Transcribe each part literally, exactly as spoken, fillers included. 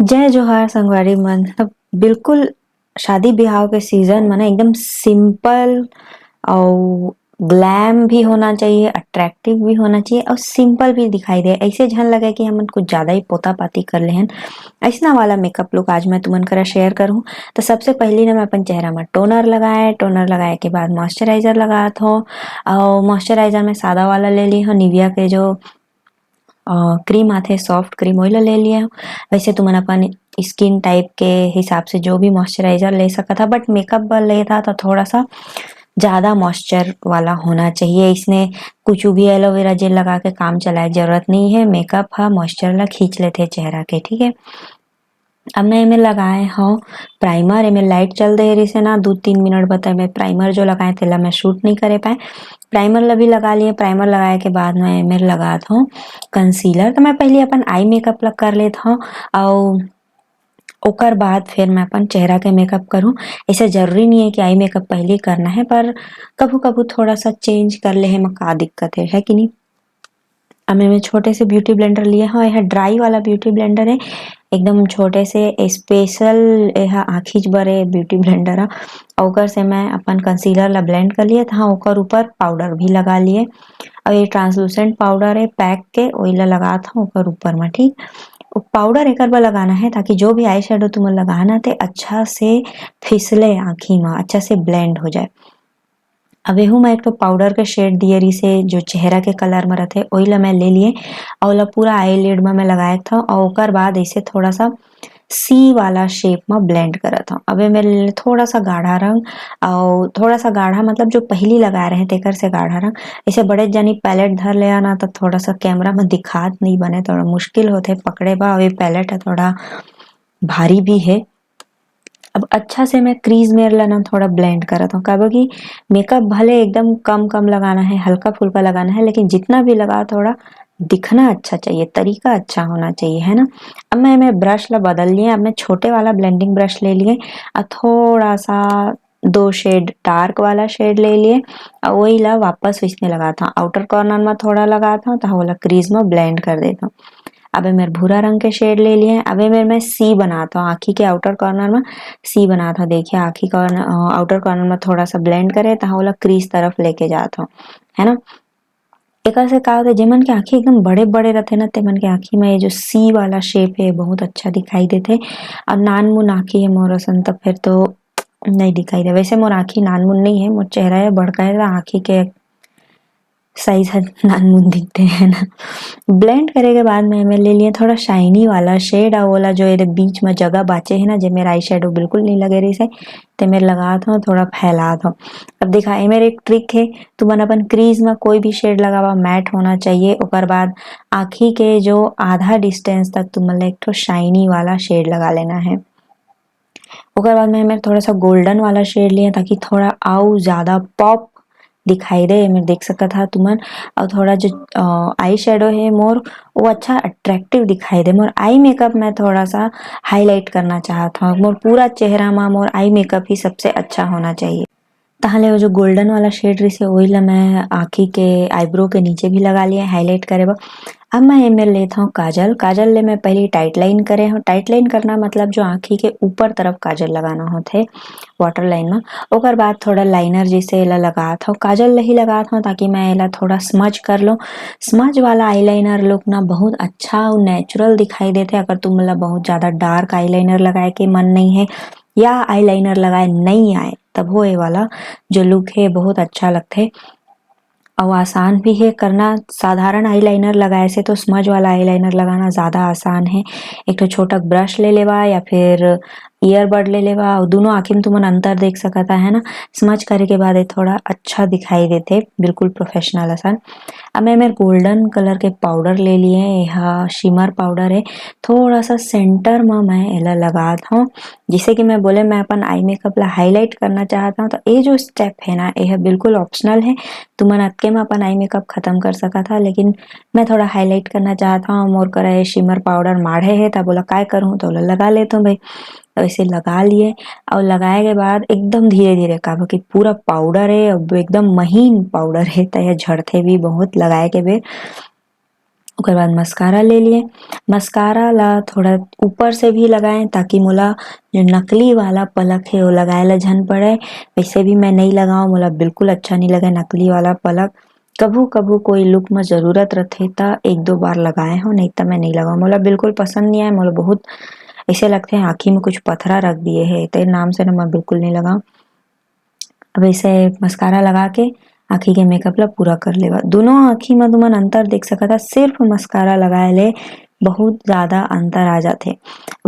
जय जोहार संगवारी मन। अब बिल्कुल शादी बिहाव के सीजन में ना एकदम सिंपल अउ ग्लैम भी होना चाहिए, अट्रैक्टिव भी होना चाहिए और सिंपल भी दिखाई दे, ऐसे झन लगे कि हमन कुछ ज्यादा ही पोता पाती कर ले हन। ऐसना वाला मेकअप लुक आज मैं तुमन करा शेयर करूँ। तो सबसे पहली ना मैं अपन चेहरा में टोनर लगाए, टोनर लगाए के बाद मॉइस्चराइजर लगात हो। और मॉइस्चराइजर में सादा वाला ले ली हो, निविया के जो क्रीम आथे, सॉफ्ट क्रीम, वही ला ले लिए हो। वैसे तुमन अपन स्किन टाइप के हिसाब से जो भी मॉइस्चराइजर ले सकत हा, बट मेकअप बर लेत हा तो थोड़ा सा ज्यादा मॉइस्चर वाला होना चाहिए। इसने कुछ भी एलोवेरा जेल लगा के काम चलाए के जरूरत नहीं है। मेकअप हा मॉइस्चर ला खींच लेथे चेहरा के, ठीक है। अब मैं एमे लगाए हव प्राइमर। एमे लाइट चल दे रहिसे ना, दू तीन मिनट बर, त एमे प्राइमर जो लगाए तेला मैं शूट नहीं करे पाए। प्राइमर ला भी लगा लिए। प्राइमर लगाए के बाद मैं एमे लगात हव कंसीलर। तो मैं पहले अपन आई मेकअप ला कर लेत हव, अउ ओकर बाद फिर मैं अपन चेहरा के मेकअप करूँ। ऐसे जरूरी नहीं है कि आई मेकअप पहले ही करना है, पर कभू कभू थोड़ा सा चेंज कर ले हे, एमा का दिक्कत है, है कि नहीं? अब मैं छोटे से ब्यूटी ब्लेंडर लिए हव, यह ड्राई वाला ब्यूटी ब्लेंडर है, एकदम छोटे से, स्पेशल यह आँखीच बर है ब्यूटी ब्लेंडर है। ओकर से मैं अपन कंसीलर ला ब्लेंड कर लिए, तहाँ ओकर ऊपर पाउडर भी लगा लिए। और ये ट्रांसलूसेंट पाउडर है पैक के, वही ला लगात हव ओकर ऊपर में, ठीक। पाउडर एकर बर लगाना है ताकि जो भी आई शेडो तुमन लगाना ते अच्छा से फिसले आँखी में, अच्छा से ब्लेंड हो जाए। अब एहू में एक तो पाउडर के शेड दिए रहिसे जो चेहरा के कलर में रहथे, ओही ला मैं ले लिए और ओला पूरा आईलिड में मैं लगाए था और ओकर बाद ऐसे थोड़ा सा सी वाला शेप में ब्लेंड करत हव। अब एमे थोड़ा सा गाढ़ा रंग और थोड़ा सा गाढ़ा मतलब जो पहली लगाए रहे तेकर से गाढ़ा रंग। ऐसे बड़े जानी पैलेट धर ले ना तो थोड़ा सा कैमरा में दिखात नहीं बने, थोड़ा मुश्किल होथे पकड़े बा। और ये पैलेट है थोड़ा भारी भी है। अब अच्छा से मैं क्रीज मेर ला ना थोड़ा ब्लेंड करत हव, काबर कि मेकअप भले एकदम कम कम लगाना है, हल्का फुल्का लगाना है, लेकिन जितना भी लगाओ थोड़ा दिखना अच्छा चाहिए, तरीका अच्छा होना चाहिए, है ना। अब मैं मैं ब्रश ला बदल लिए, अब मैं छोटे वाला ब्लेंडिंग ब्रश ले लिए और थोड़ा सा दो शेड डार्क वाला शेड ले लिए और वही ला वापस इसमें लगात हव। आउटर कॉर्नर में थोड़ा लगात हव तो ओला क्रीज में ब्लेंड कर देत हव। अब मेर भूरा रंग के शेड ले लिए। अब मेर मैं सी बनात हव, आँखी के आउटर कॉर्नर में सी बनात हव। देखिए आँखी कॉर्नर, आउटर कॉर्नर में थोड़ा सा ब्लेंड करे तो ओला क्रीज तरफ लेके जात हव, है ना। एकर से का होथे, जेमन के आँखी एकदम बड़े बड़े रहते ना, तेमन के आँखी में ये जो सी वाला शेप है बहुत अच्छा दिखाई देथे। और नान मुन आँखी है मोर असन, तो फिर तो नहीं दिखाई दे। वैसे मोर आँखी नान मुन नहीं है, मोर चेहरा है बड़का है, तो आँखी के साइज ह नान मुन दिखते हैं ना। ब्लेंड करे के बाद मैं एमे ले लिए थोड़ा शाइनी वाला शेड, और ओला जो एदे बीच में जगह बाचे है ना, जे मेरा आई शेडो बिल्कुल नहीं लगे रहिसे, ते मेर लगात हव, थोड़ा फैलात हव। अब देखा, ए मेर एक ट्रिक है, तुमन अपन क्रीज में कोई भी शेड लगावा, मैट होना चाहिए। ओकर बाद आँखी के जो आधा डिस्टेंस तक तुमन ला एक ठो शाइनी वाला शेड लगा लेना है। ओकर बाद मैं एमेर थोड़ा सा गोल्डन वाला शेड लिए ताकि थोड़ा अउ ज्यादा पॉप दिखाई दे। एमेर देख सकत हा तुमन, और थोड़ा जो आई शेडो है मोर, वो अच्छा अट्रैक्टिव दिखाई दे। मोर आई मेकअप मैं थोड़ा सा हाईलाइट करना चाहत हव, मोर पूरा चेहरा में मोर आई मेकअप ही सबसे अच्छा होना चाहिए। तहले वो जो गोल्डन वाला शेड रहिसे, वही ला मैं आँखी के आईब्रो के नीचे भी लगा लिए हाईलाइट करे बर। अब मैं एमेर लेत हव काजल। काजल ले मैं पहले टाइट लाइन करे हव। टाइट लाइन करना मतलब जो आँखी के ऊपर तरफ काजल लगाना होथे वाटर लाइन में। ओकर बाद थोड़ा लाइनर जैसे एला लगात हव, काजल ला ही लगात हव ताकि मैं एला थोड़ा स्मज कर लूँ। स्मज वाला आईलाइनर लुक ना बहुत अच्छा और नेचुरल दिखाई देथे। अगर तुमन ला बहुत ज्यादा डार्क आईलाइनर लगाए के मन नहीं है या आईलाइनर लगाए नहीं आए, तभो ये वाला जो लुक है बहुत अच्छा लगथे। अउ आसान भी है करना। साधारण आईलाइनर लगाए से तो स्मज वाला आईलाइनर लगाना ज्यादा आसान है। एक ठो छोटा ब्रश ले लेवा या फिर ईयरबड ले लेवा, अउ दोनों आँखी में तुमन अंतर देख सकत हा, है ना। स्मज करे के बाद ये थोड़ा अच्छा दिखाई देथे, बिल्कुल प्रोफेशनल असन। अब मैं मेर गोल्डन कलर के पाउडर ले लिए, यह शिमर पाउडर है। थोड़ा सा सेंटर में मैं एला लगात हव। जैसे कि मैं बोले, मैं अपन आई मेकअप ला हाईलाइट करना चाहत हव, तो ये जो स्टेप है ना, ये बिल्कुल ऑप्शनल है। तुमन अतके में अपन आई मेकअप खत्म कर सकत हा, लेकिन मैं थोड़ा हाईलाइट करना चाहत हव। मोर करा ये शिमर पाउडर माढ़े है, तब ओला काय करूँ, तो ओला लगा लेत हव भाई। तो इसे लगा लिए और लगाए के बाद एकदम धीरे धीरे, काबर कि पूरा पाउडर है, अब एकदम महीन पाउडर है, तो यह झड़थे भी बहुत लगाए के बेर। ओकर बाद मस्कारा ले लिए। मस्कारा ला थोड़ा ऊपर से भी लगाएं, ताकि मोला जो नकली वाला पलक है, वो लगाए ला झन पड़े। वैसे भी मैं नहीं लगाऊँ, मोला बिल्कुल अच्छा नहीं लगे नकली वाला पलक। कभू कभू कोई look में जरूरत रथे, त एक दो बार लगाए हो, नहीं त मैं नहीं लगाऊँ। मोला बिल्कुल पसंद नहीं आए, मोला बहुत ऐसे लगथे आँखी में कुछ पथरा रख दिए है, ते नाम से ना मैं बिल्कुल नहीं लगाऊँ। अब ऐसे मस्कारा लगा के आँखी के makeup ला पूरा कर लेवा। दोनों आँखी में तुमन अंतर देख सकत हा, सिर्फ मस्कारा लगाए ले बहुत ज्यादा अंतर आ जाथे।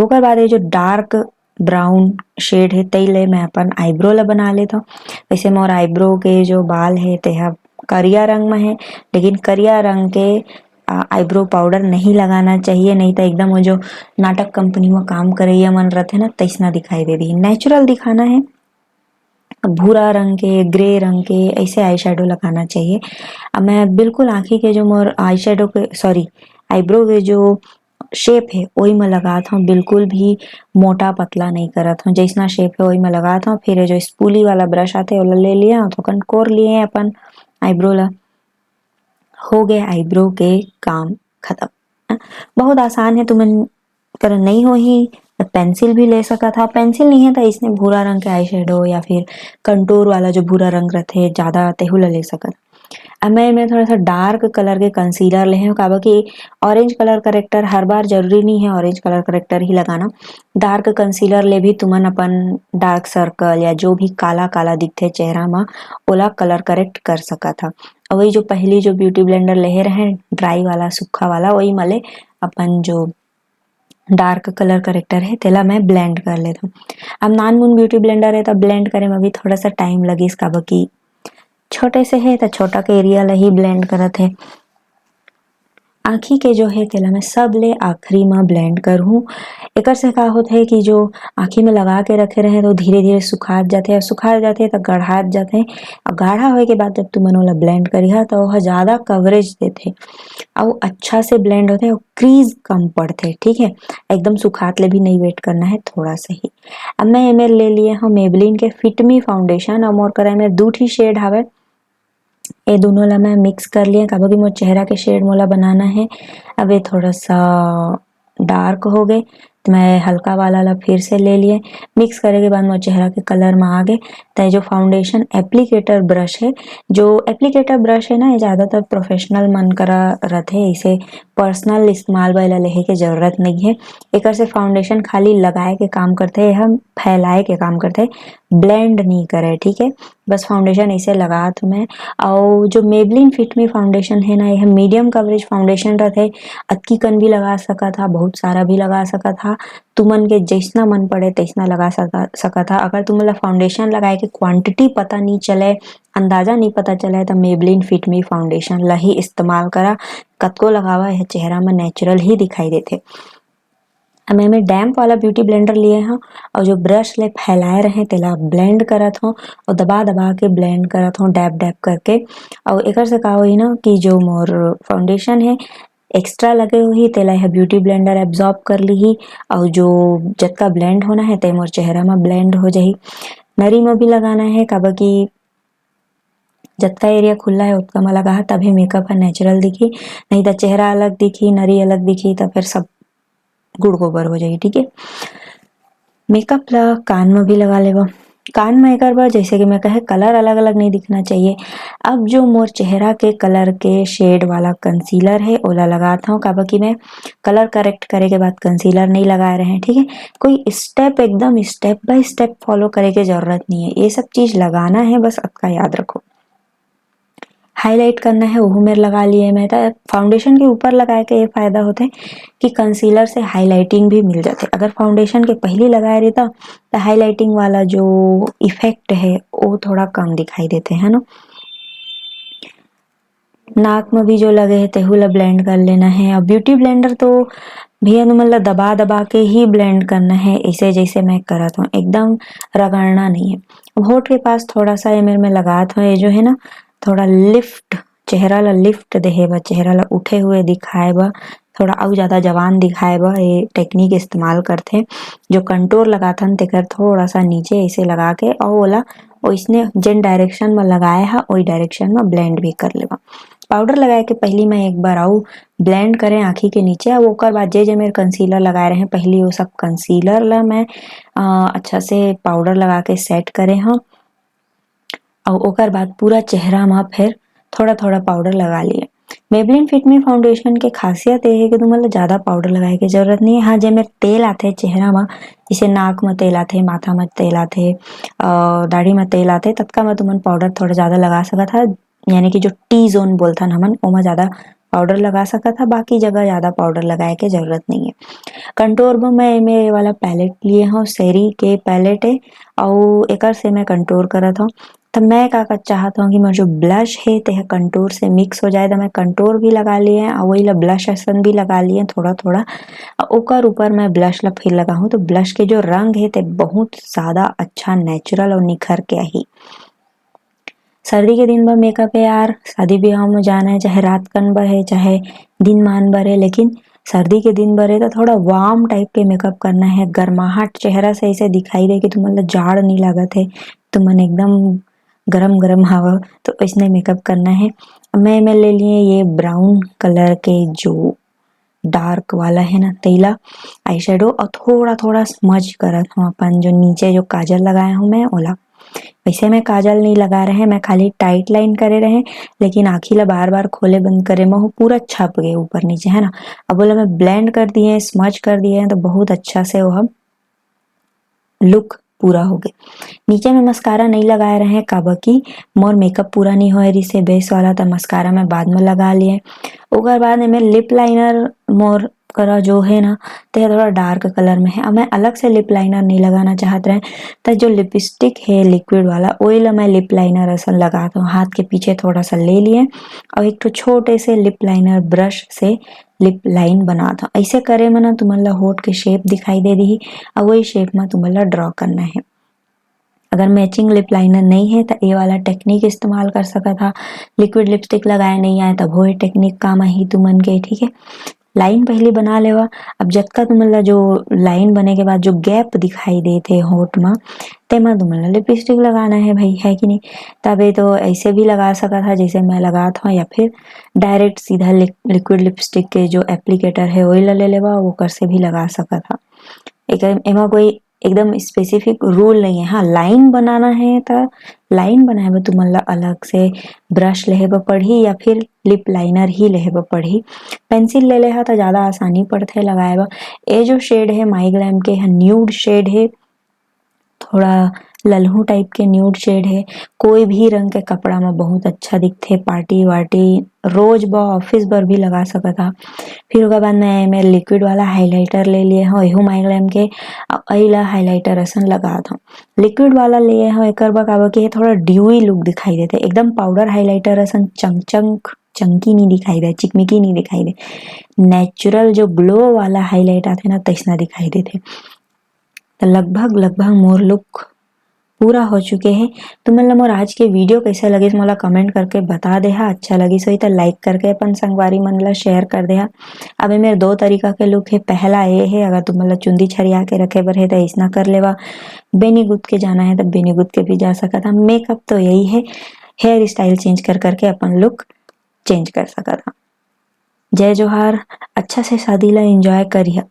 ओकर बाद ये जो dark brown shade है, तेल ले मैं अपन eyebrow ला बना लेता हूँ। वैसे मोर eyebrow के जो बाल है, ते ह करिया रंग में है, लेकिन करिया रंग के, आ, eyebrow powder नहीं लगाना चाहिए, नहीं तो एकदम वो जो नाटक कंपनी में काम करैया मन रहते ना, तैसना दिखाई दे रही। Natural दिखाना है। भूरा रंग के, grey रंग के ऐसे eye shadow लगाना चाहिए। अब मैं बिल्कुल आँखी के जो मोर eye shadow के, sorry, eyebrow के जो shape है, वही मैं लगात हूँ। बिल्कुल भी मोटा पतला नहीं करत हूँ, जैसना shape है, वही मैं लगात हूँ। फिर ये जो spoolie वाला brush आते, ओला ले लिया हूँ, थोकन कोर लिए अपन eyebrow ला। हो गए eyebrow के काम खत्म। बहुत आसान है, तुमन कर नहीं होही त pencil भी ले सकत हा। Pencil नहीं है त इसने भूरा रंग के eye shadow या फिर contour वाला जो भूरा रंग रहते ज्यादा, तेहू ला ले सकत। अब मैं, मैं थोड़ा सा dark colour के concealer ले हूँ, काबर कि orange colour corrector हर बार जरूरी नहीं है orange colour corrector ही लगाना। Dark concealer ले भी तुमन अपन dark circle या जो भी काला काला दिखथे चेहरा मा, ओला colour correct कर सकत हा। और वही जो पहली जो beauty blender लेहे रहे dry वाला, सूखा वाला, वही मले अपन जो dark colour corrector है, तेला मैं blend कर लेथव। अब नानमुन beauty blender है, त blend करे में भी थोड़ा सा time लगिस, काबर कि छोटे से है, त छोटा के area ला ही blend करत है। आँखी के जो है, तेला मैं सबले आखिरी में blend करहूँ। एकर से का होथे कि जो आँखी में लगा के रखे रहे, तो धीरे-धीरे सुखात जाथे, और सुखात जाथे, त गढ़ात जाथे, और गाढ़ा होए के बाद जब तुमन ओला blend करिहा, त ओह ज्यादा coverage देथे, अउ अच्छा से blend होथे, और crease कम पड़थे, ठीक है। एकदम सुखात ले भी नहीं wait करना है, थोड़ा सा ही। अब मैं एमेर ले लिए हूँ Maybelline के Fit Me foundation, और मोर करा एमेर दू ठी shade हवे। ये दोनों ला मैं mix कर लिए, काबर कि मोर चेहरा के shade मोला बनाना है। अब ये थोड़ा सा dark हो गए, तो मैं हल्का वाला ला फिर से ले लिए। Mix करे के बाद मोर चेहरा के colour में आ गए। तो ये जो foundation applicator brush है, जो applicator brush है ना, ये ज़्यादातर professional मन करा रथे, इसे personal इस्तेमाल बर एला लेहे के जरूरत नहीं है। एकर से foundation खाली लगाए के काम करथे, हम फैलाए के काम करथे, blend नहीं करे, ठीक है। बस foundation ऐसे लगात हूँ मैं। और जो Maybelline Fit Me foundation है ना, ये medium coverage foundation रहथे, अतकी कन भी लगा सकत हा, बहुत सारा भी लगा सकत हा, तुमन के जैसना मन पड़े तैसना लगा सका-, सकत हा। अगर तुमन ला foundation लगाए के quantity पता नहीं चले, अंदाजा नहीं पता चले, तो Maybelline Fit Me foundation ला ही इस्तेमाल करा। कतको लगावा, यह चेहरा में natural ही दिखाई देथे। अब मैं, मैं damp वाला beauty blender लिए हूँ और जो brush ले फैलाए रहे, तेला blend करत हूँ और दबा दबा के blend करत हूँ, dab dab करके। और एकर से का होही ना कि जो मोर foundation है, extra लगे होही, तेला यह beauty blender absorb कर लीही और जो जतका blend होना है, ते मोर चेहरा में blend हो जाही। नरी में भी लगाना है, काबर कि जतका area खुला है, ओतका में लगा, तभी makeup ह natural दिखी, नहीं तो चेहरा अलग दिखी, नरी अलग दिखी, तो फिर सब गुड़ गोबर हो जाही, ठीक है। Makeup ला कान में भी लगा लेवा। कान में एकर बर, जैसे कि मैं कहे, colour अलग-अलग नहीं दिखना चाहिए। अब जो मोर चेहरा के colour के shade वाला concealer है, ओला लगात हूँ, काबर कि मैं colour correct करे के बाद concealer नहीं लगाए रहे, ठीक है। कोई step, एकदम step by step follow करे के जरूरत नहीं है, ये सब चीज लगाना है, बस अतका याद रखो। Highlight करना है, ओहू मेर लगा लिए मैं। तो foundation के ऊपर लगाए के ये फायदा होथे कि concealer से highlighting भी मिल जाथे। अगर foundation के पहली लगाए रहता, तो highlighting वाला जो effect है, वो थोड़ा कम दिखाई देथे, है ना। नाक में भी जो लगे है, तेहू ला blend कर लेना है। और beauty blender तो भैया, तुमन ला दबा दबा के ही blend करना है, ऐसे जैसे मैं करत हूँ, एकदम रगड़ना नहीं है। अब होठ के पास थोड़ा सा ये मेर में लगात हूँ, ये जो है ना, थोड़ा lift, चेहरा ला lift देहे बर, चेहरा ला उठे हुए दिखाए बर, थोड़ा अउ ज्यादा जवान दिखाए बर ये technique इस्तेमाल करथे। जो contour लगाथन, तेकर थोड़ा सा नीचे ऐसे लगा के, और ओला ओइसने जेन direction में लगाए हा, ओई direction में blend भी कर लेवा। पाउडर लगाए के पहली मैं एक बार आऊ ब्लेंड करें आँखी के नीचे, अउ ओकर बाद जे जे मेर कंसीलर लगाए रहे पहली, वो सब कंसीलर ला मैं अ, अच्छा से पाउडर लगा के सेट करे हव। अउ ओकर बाद पूरा चेहरा म फिर थोड़ा-थोड़ा पाउडर लगा लिए। Maybelline Fit Me फाउंडेशन के खासियत ये हे कि तुमन ल ज़्यादा पाउडर लगाए के जरूरत नहीं है। हाँ, जे मेर तेल आथे चेहरा म, जैसे नाक म तेल आथे, माथा म तेल आथे, अ, दाढ़ी म तेल आथे, ततका म तुमन पाउडर थोड़ा ज़्यादा लगा सकत हा। यानी कि जो टी जोन बोलथन हमन, ओमा ज़्यादा पाउडर लगा सकत हा, बाकी जगह ज़्यादा पाउडर लगाए के जरूरत नहीं है। कंटूर बर मैं एमे ये वाला पैलेट लिए हव, सेरी के पैलेट है, अउ एकर से मैं कंटूर करत हव। त मैं का, का चाहत हव कि मोर जो ब्लश हे, तेह कंटूर से मिक्स हो जाए, त मैं कंटूर भी लगा लिए हव, अउ वही ला ब्लश असन भी लगा लिए हव थोड़ा, थोड़ा। अउ ओकर ऊपर मैं ब्लश ला फिर लगाहूँ, तो ब्लश के जो रंग हे, ते बहुत ज़्यादा अच्छा, नेचुरल अउ निखर के आही। सर्दी के दिन बर मेकअप हे यार, शादी ब्याह में जाना है, चाहे रात कन बर है, चाहे दिन मान बर है, लेकिन सर्दी के दिन बर है तो थोड़ा वार्म टाइप के मेकअप करना है। गर्माहट चेहरा से ऐसे दिखाई दे कि तुमन ला जाड़ नहीं लागत है, तुमन एकदम गरम गरम हवा, तो इसने मेकअप करना है। मैं मैं ले लिए ये ब्राउन कलर के जो डार्क वाला है ना, तेला आई शेडो, और थोड़ा थोड़ा स्मज करत हूँ अपन जो नीचे जो काजल लगाए हूँ मैं, ओला। वैसे मैं काजल नहीं लगा रहे, मैं खाली टाइट लाइन करे रहे, लेकिन आँखी ला बार बार खोले बंद करे में वो पूरा छप गए ऊपर नीचे, है ना। अब बोला मैं ब्लेंड कर दिए, स्मज कर दिए हैं, तो बहुत अच्छा से वो हम लुक पूरा हो गए। नीचे में मस्कारा नहीं लगाए रहे, काबर कि मोर मेकअप पूरा नहीं होए रिसे बेस वाला, त मस्कारा मैं बाद में लगा लिए। ओकर बाद एमे लिप लाइनर मोर करा जो है ना, ते थोड़ा डार्क कलर में है। अब मैं अलग से लिप लाइनर नहीं लगाना चाहत रहे, त जो लिपस्टिक है लिक्विड वाला, ओही ला मैं लिप लाइनर असन लगात हूँ। हाथ के पीछे थोड़ा सा ले लिए और एक ठो छोटे से लिप लाइनर ब्रश से लिप लाइन बनात हूँ। ऐसे करे में ना तुमन ला होठ के शेप दिखाई दे दिही, और वही शेप में तुमन ला ड्रॉ करना है। अगर मैचिंग लिप लाइनर नहीं है, तो ये वाला टेक्निक इस्तेमाल कर सकत हा। लिक्विड लिपस्टिक लगाए नहीं आए, तब वो टेक्निक काम आही तुमन के, ठीक है। लाइन पहले बना लेवा। अब जतका तुमन ला जो लाइन बने के बाद जो गैप दिखाई देथे होठ म, तेमा तुमन ला लिपस्टिक लगाना है भाई, है कि नहीं? तबे तो ऐसे भी लगा सकत हा, जैसे मैं लगात हूँ, या फिर डायरेक्ट सीधा लिक-, लिक्विड लिपस्टिक के जो एप्लीकेटर है, वही ला ले लेवा, ओकर से भी लगा सकत हा। एक, एमा कोई एकदम स्पेसिफिक रूल नहीं है। हाँ, लाइन बनाना है, त लाइन बनाए बर तुमन ला अलग से ब्रश लेहे बर पड़ही या फिर लिप लाइनर ही लेहे बर पड़ही। पेंसिल ले ले हा, त ज़्यादा आसानी पड़थे लगाए बर। ये जो शेड है माई ग्लैम के, ह न्यूड शेड है, थोड़ा ललहू टाइप के न्यूड शेड है। कोई भी रंग के कपड़ा में बहुत अच्छा दिखथे, पार्टी वार्टी, रोज बर, ऑफिस बर भी लगा सकत हा। फिर ओकर बाद मैं एमे लिक्विड वाला हाइलाइटर ले लिए हूँ, एहू माई ग्लैम के, अउ एला हाइलाइटर असन लगात हूँ। लिक्विड वाला लिए हूँ एकर बर, काबर कि ये थोड़ा ड्यूई लुक दिखाई देथे, एकदम पाउडर हाइलाइटर असन चमचम चमकी नहीं दिखाई दे, चिकमिकी नहीं दिखाई दे। नेचुरल जो ग्लो वाला हाइलाइट आथे ना, तैसना दिखाई देथे। त लगभग, लगभग मोर लुक पूरा हो चुके हे। तुमन ला मोर आज के वीडियो कैसे लगिस, मोला कमेंट करके बता दे हा। अच्छा लगिस होही त लाइक करके अपन संगवारी मन ला शेयर कर दे हा। अब ए मेर दो तरीका के लुक हे। पहला ये हे, अगर तुमन ला चुंदी छरिया के रखे बर हे त अइसना कर लेवा, बेनी गुद के जाना हे त बेनी गुद के भी जा सकत हा। मेकअप तो यही हे, हेयर स्टाइल चेंज कर करके अपन लुक चेंज कर सकत हा। जय जोहार, अच्छा से शादी ला एंजॉय करिहा।